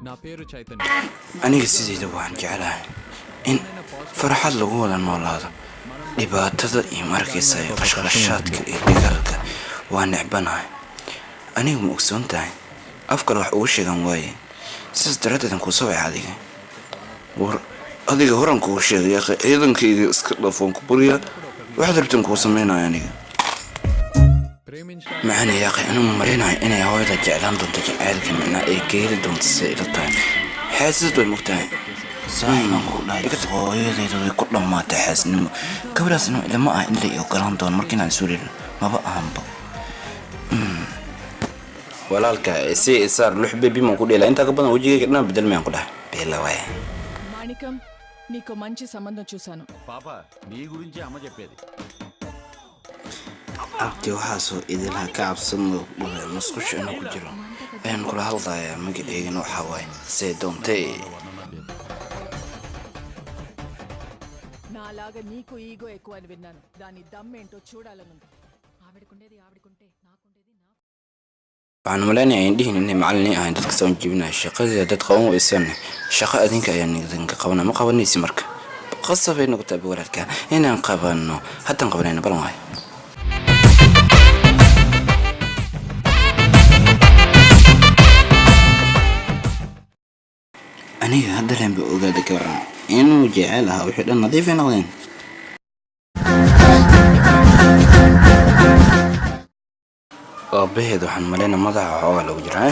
నా పేరు Chaitanya. Aniga sideyda waxaan jeclahay in farxad lagu wada noolaado. Dhibaatada iyo markaysa qashqashaadka iyo dagaalka waa necbanahay. Aniga ma ogsoon tahay, af kale wax ugu sheegan waaye, sidaas daraaddeed aan kuu soo wacay adiga. War adiga horan kugu sheegay yaaqe, ciidankayga iska dhaaf, waan ku baryaa. Waxaad rabtaan kuu sameynaya aniga. ప్రేమించడం Macana yaaqe, anigu ma maraynayo inay hooyada jeclaan doonto jacaylkan, macnaa ay ka heli doonto. Siday ila tahay, xaasidad way mogtahay. Saaxiibaan ku dhahay, hooyadayda way ku dhammaatay xaasnimo. Gabadhaasna ilama ah in la i ogolaan doono marka inaan isu leelin maba ahanba. Walaalka si isaar lux bebi maan ku dheelaa, intaa ka badan wejigayga dhan bedel mayaan ku dhahay beela waaya. Manikam, నీకు మంచి సంబంధం చూశాను. పాప, నీ గురించి అమ్మ చెప్పేది. Abdi, waxaasoo idilha ka cabsan oo dhahay musqusha inuu ku jiro ayaan kula hadlayaa. Magaceygana waxaa waaye see doontay. నాలాగా నీకు ఈగో ఎక్కువ అని విన్నాను. దాని దమ్మేంటో చూడాలనుంది. ఆవిడకుండేది ఆవిడకుంటే, నాకుండేది నాకు. Waxaan malaynayaa indhihiin inay macalin ahayn dadka soo jebinaya shaqadii. Dad qaban weysan shaqo adinka ayaan idinka qabana, ma qabanaysi. Marka qasabay nagu tahay walaalka inaan qabano. Haddaan qabanayna balan waayo. Aniga hadda leen ba ogaada gabaran inuu jecel ahaa, wixii dhan nadiifay noqdeen. Aabaheed waxaan malaynaa madaxa xoogaa loogu jiraa.